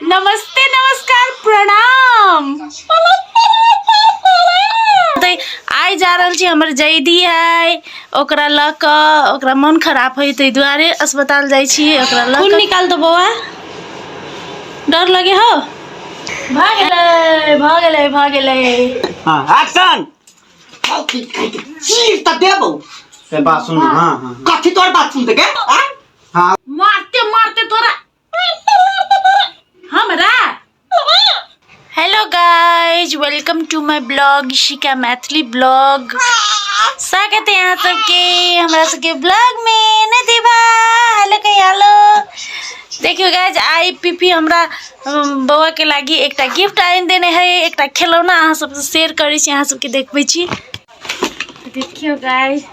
नमस्ते नमस्कार प्रणाम। तऽ आइ जा रहल छी, हमर जैदी है, ओकरा लऽ कऽ ओकरा मन खराब है, ताहि दुआरे अस्पताल जाइ छी ओकरा लऽ खून निकाल दो बौआ, डर लगे हो। भऽ गेलै भऽ गेलै भऽ गेलै। हाँ, एक्शन। चीर त देबो। से बात सुन। हाँ हाँ हाँ। कथी तोर बात सुनते के आय? हाँ। मारते मारते तोरा हमरा। Hello guys, welcome to my blog Ishika Maithili blog. स्वागत है यहाँ सबके हमरा सबके ब्लॉग में। न दीवा हेलो कही हेलो। देखियो गाइज, I P हमरा बौआ के लागी एकटा गिफ्ट आनि देने है, एकटा खिलौना। अहाँ सबसे शेयर करै छी, अहाँ सबके देखबै छी। देखियो गाइज,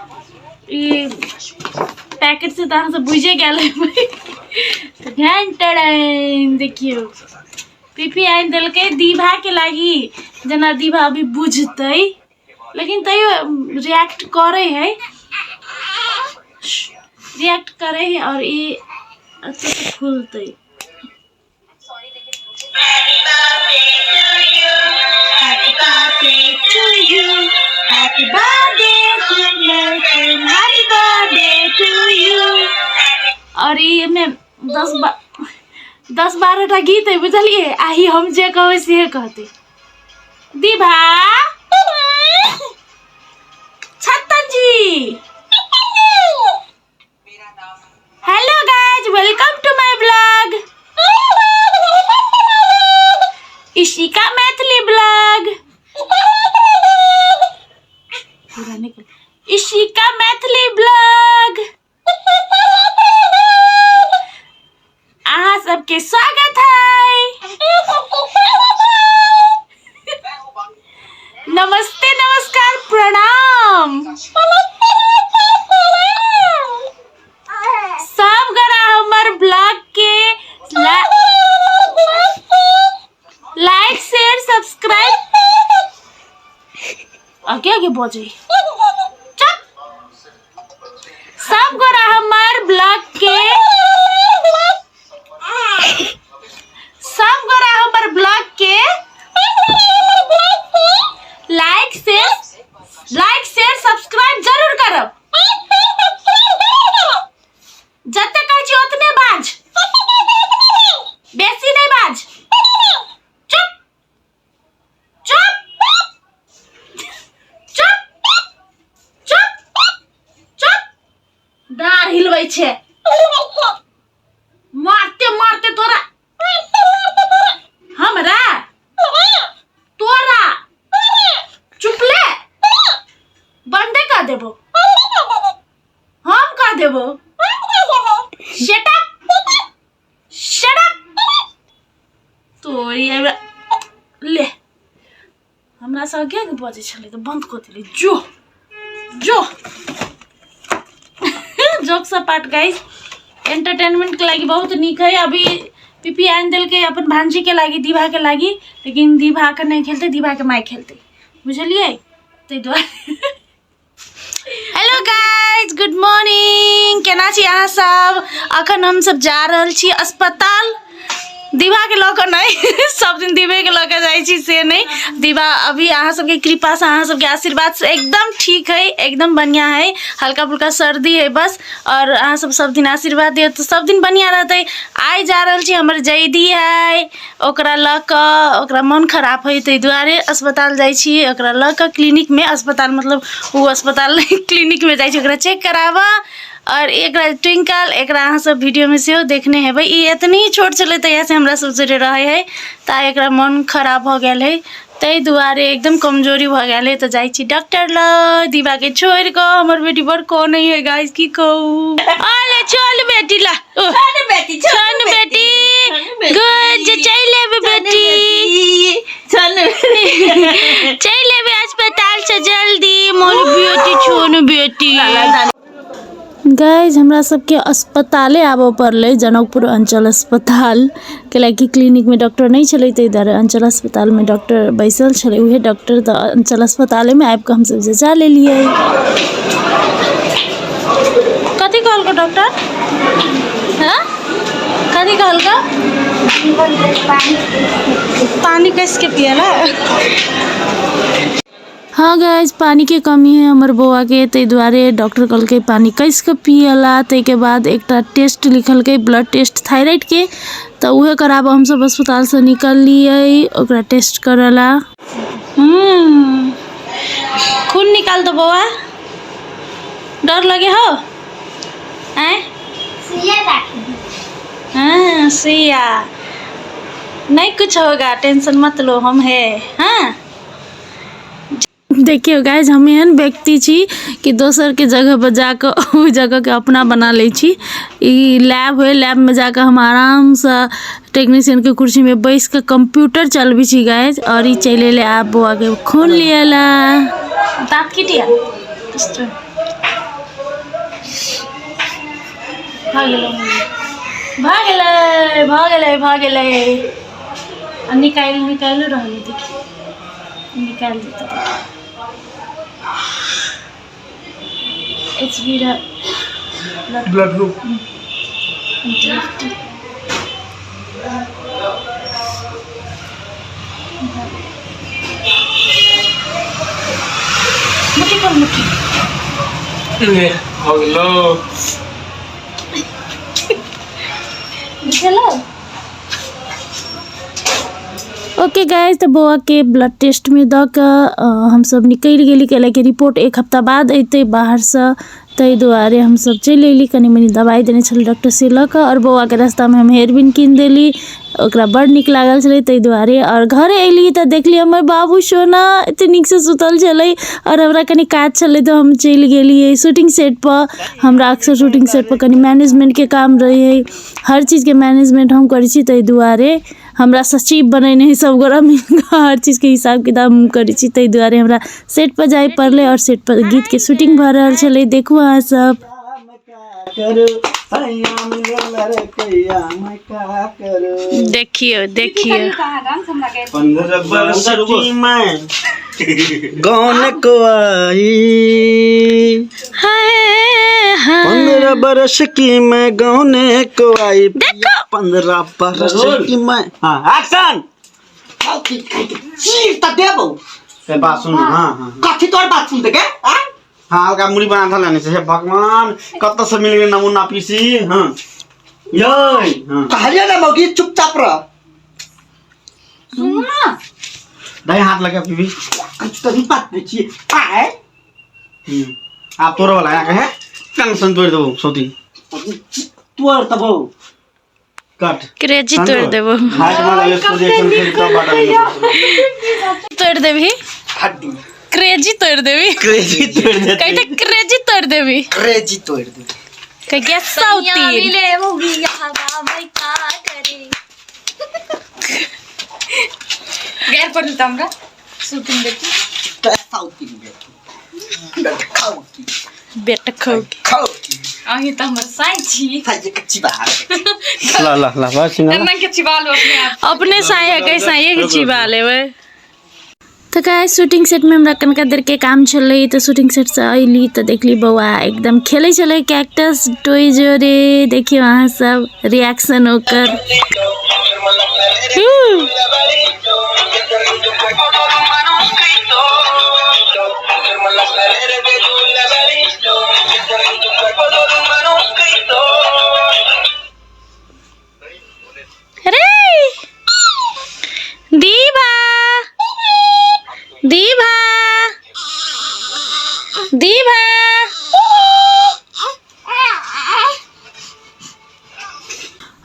ई पैकेट से तऽ अहाँ सब बुझे गेल हेबै। तऽ ध्यान टड़ाइन देखियो, पीपी आनि देलकै दीभा के लागी, जेना दीभा अभी बुझतै, लेकिन तैयो रिएक्ट करै है, रिएक्ट करै है। और ई अच्छा से खुलतै। Happy birthday to you. Happy birthday to Malcolm. Happy birthday to you. और ई में 10 12 टा गीत है, बुझलिए? आही हम जे कहबै से कहते। दीभा छत्तन जी, hello guys, welcome to my blog Ishika Maithili blog. पूरा निकल। इशिका मैथिली ब्लॉग अहाँ सबके स्वागत है। नमस्ते नमस्कार प्रणाम। सब गोरा हमर ब्लॉग के लाइक शेयर सब्सक्राइब। आगे आगे बजे चुप। सब गोरा हमर ब्लॉग के, सब गोरा हमर ब्लॉग के लाइक शेयर सब्सक्राइब जरूर करब। जते कहै छी ओतने बाज, बेसी नहीं बाज। चुप चुप चुप चुप चुप। डाँर हिलबै छै, मारते मारते तोरा हमरा तोरा। चुप ले, बंदे कर देबो हम, कर देबो। Shut up, shut up. तोरी ले हमरा से आगे आगे बजै छलै तऽ बंद कऽ देली। जो जो जोक सपाट गाइस, एंटरटेनमेंट के लागि बहुत नीक है। अभी पीपी आनि देलकै अपन भांजी के लागि, दीभा के लागि, लेकिन दीभा के नहि खेलतै, दीभा के माय खेलतै, बुझलियै? ताहि दुआरे। Hello guys, good morning. केना छी अहाँ सब? अखन हम सब जा रहल छी अस्पताल, दीवा के लऽ कऽ नहि। सब दिन दीवे के लऽ कऽ जाइ छी से नहि। दीवा अभी अहाँ सबके कृपासँ, अहाँ सबके आशीर्वादसँ एकदम ठीक है, एकदम बढ़िया है। हल्का फुल्का सर्दी है बस। और अहाँ सब सब दिन आशीर्वाद दियौ तऽ सब दिन बढ़िया रहतै। आइ जा रहल छी, हमर जैदी है, ओकरा लऽ कऽ ओकरा मन खराब है, ताहि दुआरे अस्पताल जाइ छी ओकरा लऽ कऽ क्लिनिकमे। अस्पताल मतलब ओ अस्पताल नहि, क्लिनिकमे जाइ छी ओकरा चेक कराबऽ। आओर एकरा ट्विंकल, एकरा अहाँ सब वीडियोमे सेहो देखने हेबै। ई एतनी छोट छलै तहियासँ हमरा सब जोरे रहै है। तऽ आइ एकरा मन खराब भऽ गेल है, ताहि दुआरे एकदम कमजोरी भऽ गेल है। तऽ जाइ छी डॉक्टर लग दीवाके छोड़ि कऽ। हमर बेटी बड़ कनै है गाइस, की कहू। अले चल बेटी ला, चल बेटी, चल बेटी, गुड, चलि एबै बेटी, चल। चलि एबै अस्पताल से जल्दी मोर बेटी, छोन बेटी। गाइज, हमरा सबके अस्पताले आबऽ पड़लै, जनकपुर अञ्चल अस्पताल, कैलाकि क्लिनिकमे डॉक्टर नहि छलै, ताहि दुआरे अञ्चल अस्पतालमे डॉक्टर बैसल छलै, उहे डॉक्टर। तऽ अञ्चल अस्पतालेमे आबिकऽ हमसब जचा लेलियै। कथी कहलको डॉक्टर? हँ, कथी कहलको? पानी कसके पियला। हाँ गाइस, पानी के कमी है हमर बौआ के, ताहि दुआरे डॉक्टर कहलकै पानी कसि कऽ पियला। ताहिके बाद एकटा टेस्ट लिखलकै, ब्लड टेस्ट थायराइड के, तऽ उहे कराबऽ हमसब अस्पतालसँ निकललियै ओकरा टेस्ट करऽ ला। खून निकाल दो बौआ, डर लगे हो? आँय? हाँ सुइया नहीं कुछ होगा, टेंशन मत लो, हम है। हाँ देखियौ गाइज, हम एहन व्यक्ति छी कि दोसरके जगहपर जाकऽ ओहि जगहके अपना बना लै छी। ई लैब होइ, लैबमे जाकऽ हम आरामसँ टेक्नीशियनके कुर्सीमे बैस कऽ कंप्यूटर चलबै छी गाइज। आओर ई चलि एलै आब बौआके खून लिअ ला। दाँत किटिया भऽ गेलै, भऽ गेलै, भऽ गेलै, भऽ गेलै। आ निकालि निकालि रहलै, देखियौ निकालि देतै। H B blood group. मुट्ठी खोल, मुट्ठी। ले, भऽ गेलो। बुझलो? ओके गाइस, तऽ बौआके ब्लड टेस्टमे दऽ कऽ हमसब निकलि गेली, कैलाकि रिपोर्ट एक हफ्ता बाद अयतै बाहरसँ। ताहि दुआरे हमसब चलि अयली। कनि मनि दबाइ देने छलै डॉक्टर से लऽ कऽ, आओर बौआके रास्तामे हम हेयरबिन कीन देली, ओकरा बड़ नीक लागल छलै ताहि दुआरे। आओर घरे अयली तऽ देखली हमर बाबू सोना एते नीकसँ सुतल छलै। आओर हमरा कनि काज छलै तऽ हम चलि गेलियै शूटिंग सेटपर। हमरा अक्सर शूटिंग सेटपर कनि मैनेजमेंटके काम रहै हइ, हर चीजके मैनेजमेंट हम करै छी, ताहि दुआरे हमरा सचिव बनेने हइ सब गोरा मिल कऽ। हर चीजके हिसाब किताब हम करै छी, ताहि दुआरे हमरा सेटपर जाय पड़लै। आओर सेटपर गीतके शूटिंग भऽ रहल छलै, देखू अहाँ सब। देखियौ देखियौ। 15 वर्ष की मैं गौन को आई, 15 बरस की मैं गौने को आई, 15 बरस की मैं। हाँ एक्शन। चीर त देबौ। ते बात सुन। हाँ हाँ। कथी तोर बात सुनते के आ? हाँ, हल्का मुड़ी बना था लेने से। हे भगवान, कत से मिल गए नमूना पीसी। हाँ ये हाँ। कहलिए ना मौगी, चुपचाप रह। सुनू ना। दाएं हाथ लगा पीबी। कुछ तो नहीं बात नहीं चाहिए आए। आप तोड़ वाला यहाँ है कंसन तोड़ दो सोती। तोर तबो। कट। क्रेजी तोड़ देबो। हाथ में लगे प्रोजेक्शन फिर तब बटा। तोड़ देबी। हड्डी। क्रेजी तोड़ देबी। क्रेजी तोड़ दे। कहते क्रेजी तोड़ देबी। क्रेजी तोड़ दे। कह गया साउथी मिले मौगी यहाँ का मैं का करे गैर पड़ल त हमरा शूटिंग देखी। तो साउथ की बेटी खाओ की। बेट खौ। खाओ की। अहीं त हमर साई छी। खाइए के चिबा। ला ला ला बस सिंगा। एना के चिबा लो अपने आप। अपने साई है कहीं साई के चिबा लेबै। तऽ गाइस, शूटिंग सेटमे हमरा कनिका देरके काम छलै, तऽ शूटिंग सेटसँ अयली तऽ देखली बौआ एकदम खेलै छलै कैक्टस टोय जोरे। देखियौ अहाँ सब रिएक्शन ओकर। अरे दीभा, दीभा, दीभा।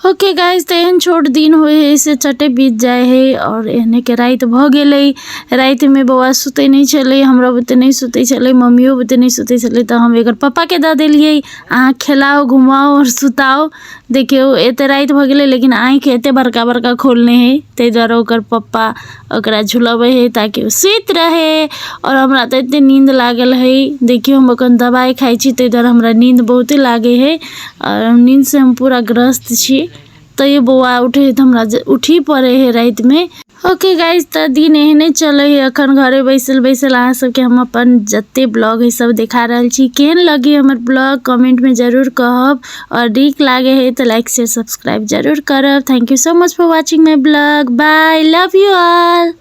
ओके गाइस, तऽ एहन छोट दिन होइ है से चटे बीत जाइ है। आओर एहने के राति भऽ गेलै। रातिमे बौआ सुतै नहि छलै, हमरा बुते नहि सुतै छलै, मम्मियो बुते नहि सुतै छलै, तऽ हम एकर पप्पाके दऽ देलियै, अहाँ खेलाउ घुमाउ आओर सुताउ। देखियौ एते राति भऽ गेलै लेकिन आँखि एते बड़का बड़का खोलने है, ताहि दुआरे ओकर पप्पा ओकरा झुलबै है ताकि ओ सुति रहै। आओर हमरा तऽ एते नींद लागल है, देखियौ हम एखन दबाइ खाइ छी, ताहि दुआरे हमरा नींद बहुते लागै है आओर नींदसँ हम पूरा ग्रस्त छी। तैयो बौआ उठै है तऽ हमरा उठही पड़ै है रातिमे। ओके गाइज, तऽ दिन एहने चलै है। अखन घरे बैसल बैसल अहाँ सबके हम अपन जते ब्लॉग है सब देखा रहल छी। केहन लगे हमर ब्लॉग कमेंटमे जरूर कहब, और नीक लागे है तऽ लाइक शेयर सब्सक्राइब जरूर करब। Thank you so much for watching my blog. Bye, love you all.